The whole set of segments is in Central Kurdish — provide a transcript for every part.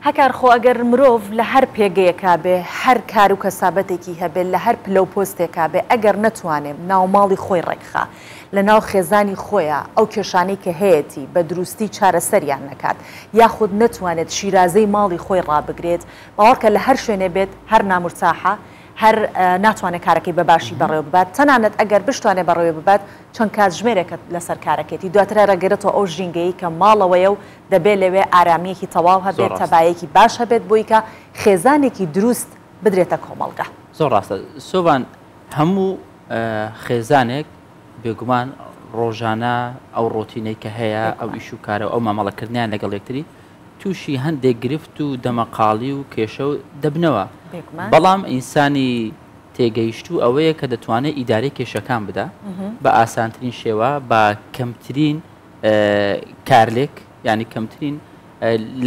هەکار خۆ ئەگەر مرۆڤ لە هەر پێگەیەکا بێ، هەر کار و کەسابەتێکی هەبێ، لە هەر پلە و پۆستێکا بێ، ئەگەر نەتوانێ ناوماڵی خۆی ڕێکخا، لە ناو خێزانی خۆیا ئەو کێشانەی کە هەیەتی بە دروستی چارەسەریان نەکات، یاخود نەتوانێت شیرازەی ماڵی خۆی ڕابگرێت، باوەڕکە لە هەر شوێنێ بێت هەر نامورتاحە، هەر ناتوانێت کارەکەی بە باشی بەڕێوە ببات، تەنانەت ئەگەر بشتوانێت بەڕێوەی ببات چەند کاتژمێرێکە لەسەر کارەکەیەتی، دواتر هەر ئەگەرێتەوە ئەو ژینگەیەی کە ماڵەوەیە و دەبێت لەوێ ئارامییەکی تەواو زۆر هەبێت، ڕاستە. تەبایەکی باش هەبێت بۆی کە خێزانێکی دروست بدرێتە کۆمەڵگە. زۆر ڕاستە سۆڤان، هەموو خێزانێک بێگومان ڕۆژانە ئەو ڕۆتینەی کە هەیە، ئەو بێگومان. ئیش و کارە و ئەو مامەڵەکردنیان لەگەڵ یەکتری تووشی هەندێک گرفت و دەمەقاڵی و کێشە و دەبنەوە، بێگومان. بەڵام ئینسانی تێگەیشتوو ئەوەیە کە دەتوانێت ئیدارەی کێشەکان بدا بە ئاسانترین شێوە، بە کەمترین کارلێک، یانی کەمترین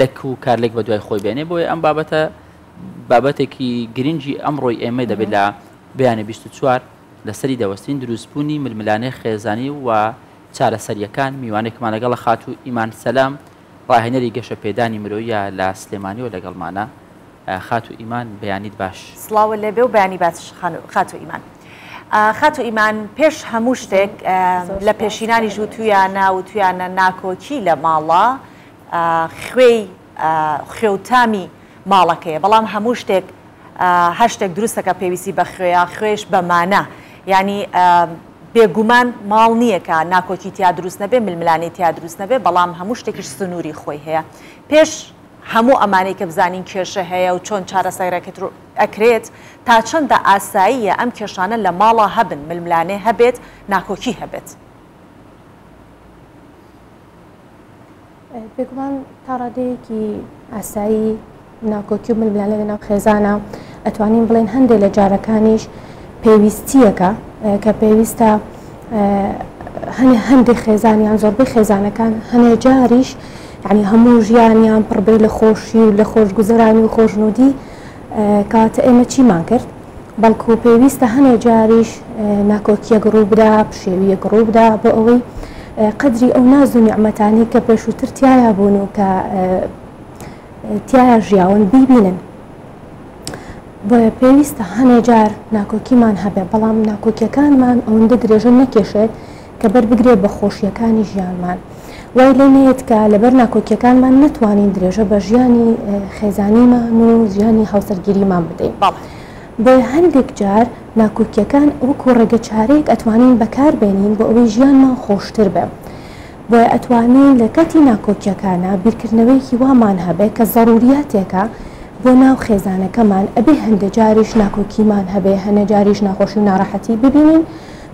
لەک و کارلێک بە دوای خۆی بێنێ. بۆیە ئەم بابەتە بابەتێکی گرنگی ئەمڕۆی ئێمەی دەبێت لە بەیانی 24 لەسەری دەوەستین، دروستبوونی ململانێ خێزانی و چارەسەرییەکان. میوانێکمان لەگەڵە خاتوو ئیمان سەلام، ڕاهێنەری گەشەپێدانی مرۆییە لە سلێمانیەوە لەگەڵمانە. خاتوو ئیمان بەیانیت باش. سڵاوت لێبێ و بەیانی باش خاتوو ئیمان. خاتوو ئیمان پێش هەموو شتێک لە پێشینانیش وتویانە وتویانە ناکۆکی لە ماڵا خوێی خوێ و تامی ماڵەکەیە بەڵام هەموو شتێک هەر شتێک دروستەکە پێویستی بە خوێیە خوێش بە مانا یانی بێگومان ماڵ نییە کە ناکۆکی تیا دروست نەبێ ململانێی تیا دروست نەبێ بەڵام هەموو شتێکیش سنووری خۆی هەیە پێش هەموو ئەمانەی کە بزانین کێشە هەیە و چۆن چارەسەرەکەت ئەکرێت تا چەندە ئاساییە ئەم کێشانە لە ماڵا هەبن ململانێ هەبێت ناکۆکی هەبێت؟ بێگومان تا ڕادەیەکی ئاسایی ناکۆکی و ململانێ لەناو خێزانە ئەتوانین بڵێن هەندێک لە جارەکانیش پێویستیەکە کە پێویستە هەنێ هەندێک خێزان یان زۆربەی خێزانەکان هەنێ جاریش یعنی هەموو ژیانیان پڕبێ لە خۆشی و لە خۆشگوزەرانی و خۆشنودی کەواتە ئێمە چیمان کرد بەڵکو پێویستە هەنێ جاریش ناکۆکیەک ڕووبدا، پشێویەک ڕووبدا بۆ ئەوەی قەدری ئەو ناز و نیعمەتانەی کە پێشووتر تیایا بوون و کە تیایا ژیاون بیبینن. بۆیە پێویستە هەنێ جار ناکۆکیمان هەبێ، بەڵام ناکۆکیەکانمان ئەوەندە درێژە نەکێشێت کە بەر بگرێ بە خۆشیەکانی ژیانمان. وای لێ نەیەت کە لەبەر ناکۆکیەکانمان نەتوانین درێژە بە ژیانی خێزانیمان و ژیانی هاوسەرگیریمان بدەین. بۆیە هەندێک جار ناکۆکیەکان وەکو ڕێگە چارەیەک ئەتوانین بەکار بێنین بۆ ئەوەی ژیانمان خۆشتر بێ. بۆیە ئەتوانین لە کاتی ناکۆکیەکانا بیرکردنەوەیەکی وامان هەبێ کە زەروریاتێکە بۆ ناو خێزانەکەمان ئەبێ هەندێ جاریش ناکۆکیمان هەبێ هەنێ جاریش ناخۆشی و ناڕەحەتی ببینین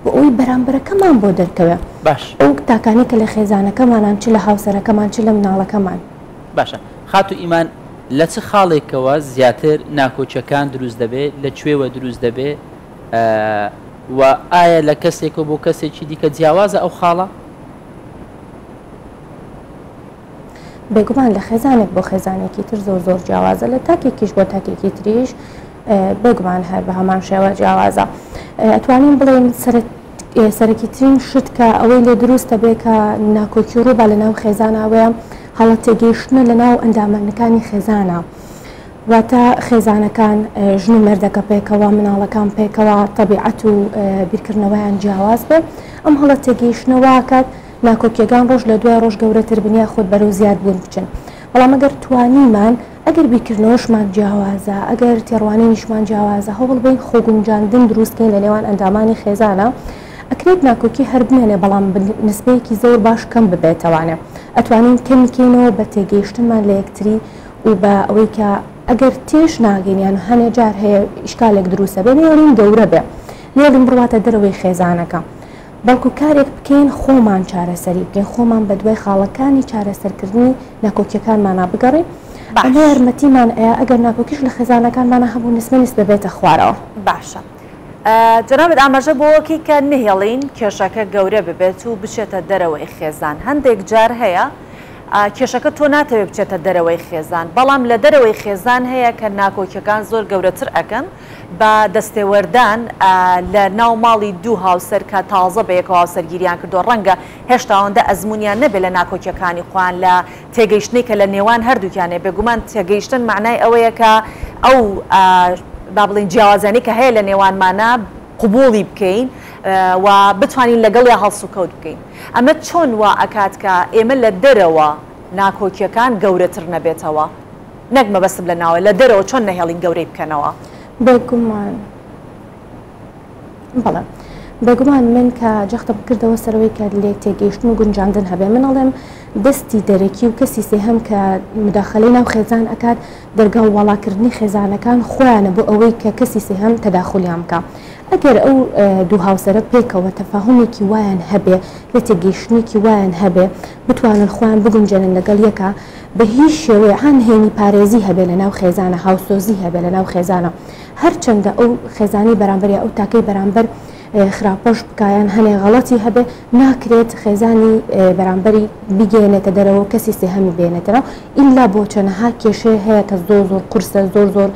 بۆ ئەوەی بەرامبەرەکەمان بۆ دەرکەوێ باش. ئەو تاکانەی کە لە خێزانەکەمانان چ لە هاوسەرەکەمان چ لە مناڵەکەمان. باشە خاتوو ئیمان لە چ خاڵێکەوە زیاتر ناکۆکیەکان دروست دەبێ لە کوێوە دروست دەبێ و ئایا لە کەسێکەوە بۆ کەسێکی دیکە جیاوازە ئەو خاڵە؟ بێگومان لە خێزانێک بۆ خێزانێکی تر زۆر زۆر جیاوازە لە تاکێکیش بۆ تاکێکی تریش بێگومان هەر بە هەمان شێوە جیاوازە ئەتوانین بڵێین سەرەکیترین شت کە ئەوەی لێ دروستە بێ کە ناکۆکی ڕووبا لە ناو خێزاناوەیە هەڵە تێگەیشتنە لە ناو ئەندامەکانی خێزانە واتە خێزانەکان ژن و مێردەکە پێکەوە مناڵەکان پێکەوە تەبیعەت و بیرکردنەوەیان جیاواز بێ ئەم هەڵە تێگەیشتنە واکات ناکۆکیەکان ڕۆژ لە دوای ڕۆژ گەورەتر بن یاخود بەرەو زیاد بوون بچن بەڵام ئەگەر توانیمان ئەگەر بیرکردنەوەشمان جیاوازە، ئەگەر تێڕوانینیشمان جیاوازە، هەوڵ بەین خۆگونجاندن دروست کەین لە نێوان ئەندامانی خێزانا، ئەکرێت ناکۆکی هەر بمێنێ بەڵام بە نسبەیەکی زۆر باش کەم ببێتەوانێ. ئەتوانین کەمی کەینەوە بە تێگەیشتنمان لە یەکتری و بە ئەوەی کە ئەگەر تێش ناگەین یان هەنێ جار هەیە ئیشکالێک دروست ئەبێ نەیەڵین گەورە بێ، نەیەڵین بڕواتە دەرەوەی خێزانەکە. بەڵکو کارێک بکەین خۆمان چارەسەری بکەین، خۆمان بەدوای خاڵەکانی چارەسەرکردنی ناکۆکیەکانمانا بگەڕێین، ئەمە یارمەتیمان ئەیا ئەگەر ناکۆکیش لە خێزانەکانمانا هەبوو نسبە نسبە بێتە خوارەوە. باشە جەنابت ئاماژە بەوەکەی کە نەهێڵین کێشەکە گەورە ببێت و بچێتە دەرەوەی خێزان، هەندێک جار هەیە کێشەکە تۆ ناتەوێ بچێتە دەرەوەی خێزان، بەڵام لە دەرەوەی خێزان هەیە کە ناکۆکیەکان زۆر گەورەتر ئەکەن بە دەستێوەردان لە ناو ماڵی دوو هاوسەر کە تازە بەیەکەوە هاوسەرگیریان کردووە، ڕەنگە هێشتا ئەوەندە ئەزموونیان نەبێ لە ناکۆکیەکانی خۆیان لە تێگەیشتنەی کە لە نێوان هەردووکیان هەیە، بێگومان تێگەیشتن مەعنای ئەوەیە کە ئەو با بڵێین جیاوازیانەی کە هەیە لە نێوانمانا قبوڵی بکەین و بتوانین لەگەڵیا هەڵسوکەوت بکەین. ئەمە چۆن وا ئەکات کە ئێمە لە دەرەوە ناکۆکیەکان گەورەتر نەبێتەوە؟ نەک مەبەستم لە ناوە، لە دەرەوە چۆن نەهێڵین گەورەی بکەنەوە؟ بێگومان بەڵێ. بێگومان من کە جەختم کردەوە سەرەوەی کە لێک تێگەیشتن و گونجاندن هەبێ من ئەڵێم دەستی دەرەکی و کەسی سێهەم کە مداخلەی ناو خێزان ئەکات دەرگا و واڵاکردنی خێزانەکان خۆیانە بۆ ئەوەی کە کەسی سێهەم تەداخولیان بکا. ئەگەر ئەو دوو هاوسەرە پێکەوە تەفاهومێکی وایان هەبێ، لە تێگەیشتنێکی وایان هەبێ، بتوانن خۆیان بگونجێنن لەگەڵ یەکا، بە هیچ شێوەیە ها نهێنی پارێزی هەبێ لە ناو خێزانە، هاوسۆزی هەبێ لە ناو خێزانە، هەرچەندە ئەو خێزانەی بەرامبەر یا ئەو تاکەی بەرامبەر خراپەش بکا یان هەنێ غەڵەتی هەبێ، ناکرێت خێزانی بەرامبەری بیگەیەنێتە دەرەوە و کەسی سێهەمی بێنێتە ناو، ئیلا بۆ چەنەها کێشەی هەیە کە زۆر زۆر قورسە، زۆر زۆر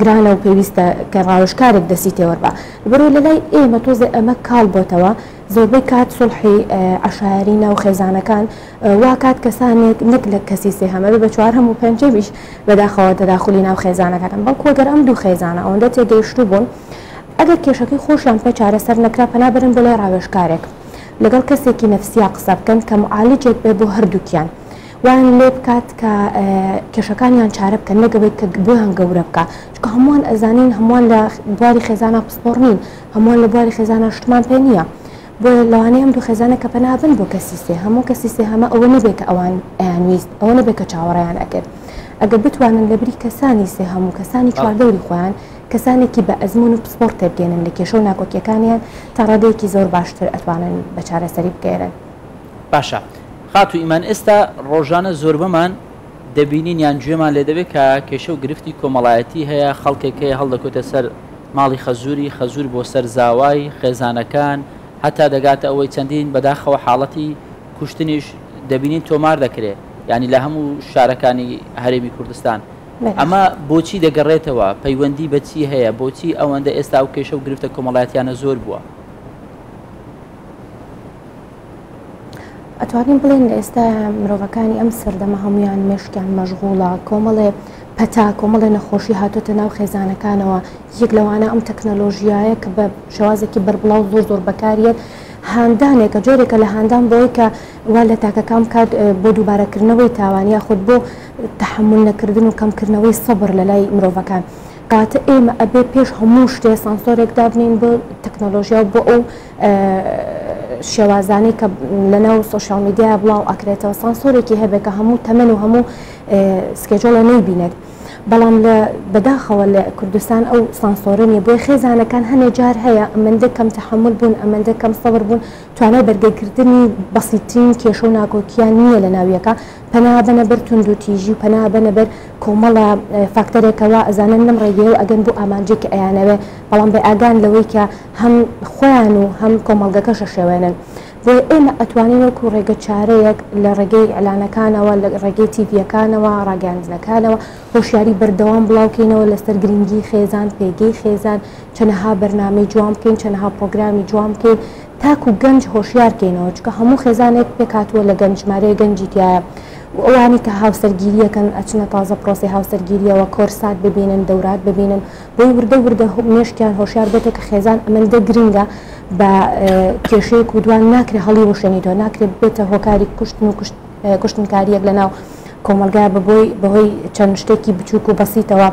گرانە و پێویستە کە ڕاوێژکارێک دەستی تێوەربا. لەبەرئەوەی لەلای ئێمە تۆزێ ئەمە کاڵ بۆتەوە، زۆربەی کات سوڵحی عەشایەری ناو خێزانەکان وا کات کەسانێک نەک لە کەسی سێهەم ئەبێ بە چوارهەم و پێنجەمیش بەداخەوە تەداخولی ناو خێزانەکان، بەڵکو ئەگەر ئەم دوو خێزانە ئەوەندە تێگەیشتوو بوون ئەگەر کێشەکەی خۆشیان پێ چارەسەر نەکرا پەنا بەرن بۆ لای ڕاوێژکارێک لەگەڵ کەسێکی نەفسیا قسە بکەن کە معالجێک بێ بۆ هەردووکیان وایان لێ بکات کە کێشەکانیان چارە بکەن نەک ئەوەی کە بۆیان گەورە بکا چونکە هەمووان ئەزانین هەمووان لە بواری خێزانا پسپۆڕ نین هەمووان لە بواری خێزانا شتمان پێ نییە بۆیە لەوانەیە ئەم دوو خێزانە کە پەنا بن بۆ کەسی سێهەم و کەسی سێهەمە ئەوە نەبێ کە ئەوان ئەیانویست ئەوە نەبێ کە چاوەڕێیان ئەکرد ئەگەر بتوانن لەبری کەسانی سێهەم و کەسانی چواردەوری خۆیان کەسانێکی بە ئەزموون و پسپۆڕ تێبگەێنن لە کێشە و ناکۆکیەکانیان تا ڕادەیەکی زۆر باشتر ئەتوانن بە چارەسەری بگەیەنن. باشە خاتوو ئیمان ئێستا ڕۆژانە زۆربەمان دەبینین یان گوێمان لێ دەبێت کە کێشە و گرفتی کۆمەڵایەتی هەیە خەڵکێک هەیە هەڵدەکوتە سەر ماڵی خەزووری خەزوور بۆ سەر زاوای خێزانەکان هەتا دەگاتە ئەوەی چەندین بەداخەوە حاڵەتی کوشتنیش دەبینین تۆمار دەکرێ یانی لە هەموو شارەکانی هەرێمی کوردستان ئەمە بۆچی دەگەڕێتەوە پەیوەندی بەچی هەیە بۆچی ئەوەندە ئێستا ئەو کێشە و گرفتە کۆمەڵایەتیانە زۆر بووە؟ ئەتوانین بڵێین لە ئێستا مرۆڤەکانی ئەم سەردەمە هەمویان مێشکیان مەشغوڵە، کۆمەڵێ پەتا، کۆمەڵێ نەخۆشی هاتۆتە ناو خێزانەکانەوە، یەک لەوانە ئەم تەکنەلۆژیایە کە بە شێوازێکی بەربڵاو زۆر زۆر بەکاریەت، هاندانێکە، جۆرێکە لە هاندان بۆی کە وا لە تاکەکان بکات بۆ دووبارەکردنەوەی تاوان یاخود بۆ تەحەمول نەکردن و کەمکردنەوەی سەبر لە لای مرۆڤەکان. کەواتە ئێمە ئەبێ پێش هەموو شتێ سانسۆرێک دابنێین بۆ تەکنەلۆژیا و بۆ ئەو شێوازانەی کە لەناو سۆشیال میدیا بڵاو ئەکرێتەوە سانسۆرێکی هەبێت کە هەموو تەمەن و هەموو schedule ە نەیبینێت بەڵام لە بەداخەوە لە کوردستان ئەو سانسۆرە نیە بۆیە خێزانەکان هەنێ جار هەیە ئەمەندە کەم تەحەمول بوون ئەمەندە کەم سەبر بوون توانای بەرگەگرتنی بەسیترین کێشە و ناکۆکیان نییە لە ناویەکە پەنا بەنە بەر توندوتیژی و پەنا بەنە بەر کۆمەڵە فاکتەرێک کە وا ئەزانن لەم ڕێگەیەوە ئەگەن بۆ ئامانجێک کە ئەیانەوێ بەڵام بێ ئاگان لەوەی کە هەم خۆیان و هەم کۆمەڵگەکەش ئەشێوێنن. بۆیە ئێمە ئەتوانین وەکو ڕێگە چارەیەک لە ڕێگەی ئیعلانەکانەوە، لە ڕێگەی تیڤییەکانەوە، ڕاگەیاندنەکانەوە هۆشیاری بەردەوام بڵاوکەینەوە لەسەر گرنگی خێزان، پێگەی خێزان، چەنەها بەرنامەی جوان بکەین، چەنەها پڕۆگرامی جوان بکەین تاکو گەنج هۆشیار کەینەوە، چونکە هەموو خێزانێک پێکهاتووە لە گەنج، ژمارەیەک گەنجی تیایە و ئەوانەی کە هاوسەرگیرییەکەن ئەچنە تازە پرۆسەی هاوسەرگیرییەوە کۆرسات ببینن، دەورات ببینن، بۆی وردە وردە مێشکیان هۆشیار بێتەوە کە خێزان ئەمەندە گرنگە بە کێشەیەک و دوان ناکرێ هەڵیوەشێنیتەوە، ناکرێت ببێتە هۆکاری کوشتن و کوشتنکارییەک لەناو کۆمەڵگا بەبۆی بەهۆی چەند شتێکی بچووک و بەسیتەوە.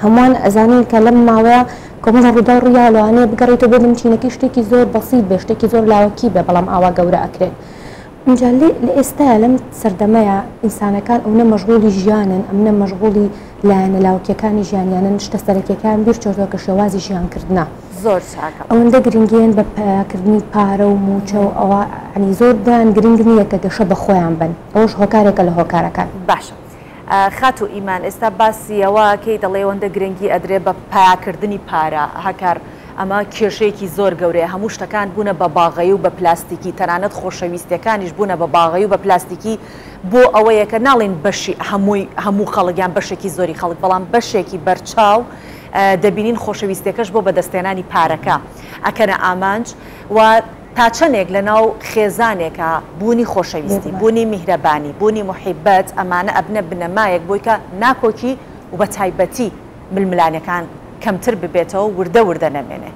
هەمووان ئەزانین کە لەم ماوەیە کۆمەڵە ڕووداو ڕوویاوە لەوانەیە بگەڕێیتەوە بۆ بنچینەکەی شتێکی زۆر بەسیت بێ شتێکی زۆر لاوەکی بێ بەڵام ئاوا گەورە ئەکرێت ئینجا لێ لە ئێستایا لەم سەردەمەیا ئینسانەکان ئەونە مەشغوڵی ژیانن ئەمنە مەشغوڵی لایەنە لاوەکیەکانی ژیانیانن شتە سەرەکیەکەیان بیر چۆتەوە کە شێوازی ژیان کردنە زۆر چاکە. ئەوەندە گرنگیان بە پەیاکردنی پارە و موچە و ئەوە یانی زۆر بۆیان گرنگ نییە کە گەشە بە خۆیان بەن ئەوەش هۆکارێکە لە هۆکارەکان. باشە خاتوو ئیمان ئێستا باسی ئەوە ئەکەی دەڵێی ئەوەندە گرنگی ئەدرێ بە پەیاکردنی پارە هەکار ئەمە کێشەیەکی زۆر گەورەیە، هەموو شتەکان بوونە بە باغەیی و بە پلاستیکی، تەنانەت خۆشەویستیەکانیش بوونە بە باغەیی و بە پلاستیکی، بۆ ئەوەیە کە ناڵێین بەشی هەمووی هەموو خەڵک یان بەشێکی زۆری خەڵک، بەڵام بەشێکی بەرچاو دەبینین خۆشەویستیەکەش بۆ بەدەستهێنانی پارەکە ئەکەنە ئامانج و تا چەندێک لەناو خێزانێکا بوونی خۆشەویستی، بوونی میهرەبانی، بوونی موحیبەت ئەمانە ئەبنە بنەمایەک بۆی کە ناکۆکی و بە تایبەتی ململانێکان کەمتر ببێتەوە وردە وردە نەمێنێ.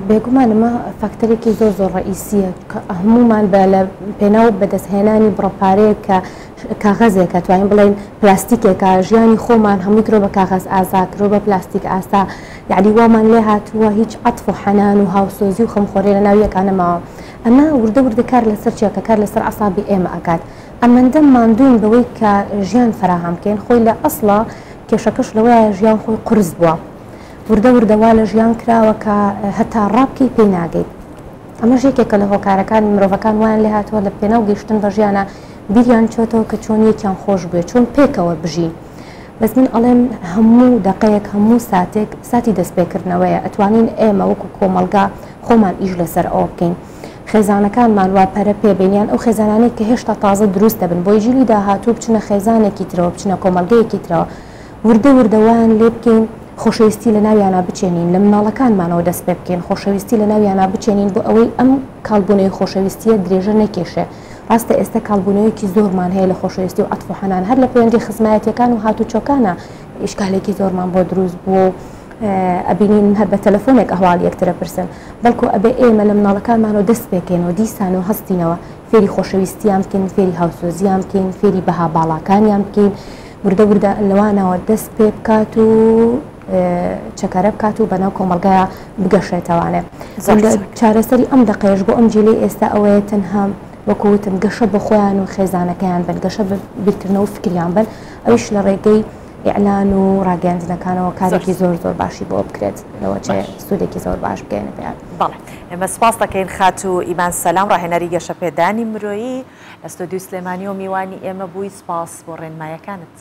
بێگومان ئەمە فاکتەرێکی زۆر زۆر ڕئیسیە کە هەموومان بە لە پێناو بەدەستهێنانی بڕە پارەیەک کە کاغەزێکە توانین بڵێین پلاستیکێکە ژیانی خۆمان هەمووی کرۆ بە کاغەز ئازا کرۆ بە پلاستیک ئاسا یعنی وامان لێ هاتووە هیچ عەتف و حەنان و هاوسۆزی و خەمخۆری لە ناو یەکا نەماوە ئەمە وردە وردە کار لەسەر چیەکە کار لەسەر عەسابی ئێمە ئەکات ئەمەندە ماندووین بەوەی کە ژیان فەراهەم بکەین خۆی لە ئەسڵا کێشەکەش لەوەیە ژیان خۆی قورس بووە وردە وردە وا لە ژیان کراوە کە هەتا ڕابکەی پێی ناگەیت ئەمەش یەکێکە لە هۆکارەکان مرۆڤەکان وایان لێ هاتووە لە پێناو گەیشتن بە ژیانە بیریان چۆتەوە کە چۆن یەکیان خۆش بوێ چۆن پێکەوە بژین بەس من ئەڵێم هەموو دەقەیەک هەموو ساتێک ساتی دەستپێکردنەوەیە ئەتوانین ئێمە وەکو کۆمەڵگا خۆمان ئیش لەسەر ئەوە بکەین خێزانەکانمان وا پەرە پێ بەین یان ئەو خێزانانەی کە هێشتا تازە دروست دەبن بۆی جیلی داهاتوو بچنە خێزانێکی ترەوە بچنە کۆمەڵگەیەکی ترەوە وردە وردە وایان لێ بکەین خۆشەویستی لە ناویانا بچێنین لە مناڵەکانمانەوە دەست پێ بکەین خۆشەویستی لە ناویانا بچێنین بۆ ئەوەی ئەم کاڵبوونەوەی خۆشەویستیە درێژە نەکێشێ ڕاستە ئێستا کاڵبوونەوەیەکی زۆرمان هەیە لە خۆشەویستی و عەتف و حەنان هەر لە پەیوەندی خزمایەتیەکان و هاتوچۆکانە ئیشکالێکی زۆرمان بۆ دروست بووە و ئەبینین هەر بە تەلەفۆنێک ئەهواڵی یەکتر ئەپرسن بەڵکو ئەبێ ئێمە لە مناڵەکانمانەوە دەست پێکەینەوە دیسانەوە هەستینەوە فێری خۆشەویستیان بکەین فێری هاوسۆزیان بکەین فێری بەها باڵاکانیان بکەین وردە وردە لەوانەوە دەست پێ بکات و چەکەرە بکات و بەناو کۆمەڵگایا بگەشێتەوانێ چارەسەری ئەم دەقەیەش بۆ ئەم جیلەی ئێستا ئەوەیە تەنها وەکو وتم گەشە بە خۆیان و خێزانەکەیان بن گەشە بە بیرکردنەوە و فکریان بن ئەویش لە ڕێگەی ئیعلان و ڕاگەیاندنەکانەوە کارێکی زۆر زۆر باشی بۆ بکرێت لەوە چێ سوودێکی زۆر باش بگەیەنە پێیان. بەڵێ ئێمە سوپاس دەکەین خاتوو ئیمان سەلام ڕاهێنەری گەشەپێدانی مرۆیی لە ستۆدیۆی سلێمانیەوە میوانی ئێمە بووی سوپاس بۆ ڕێنمایەکانت.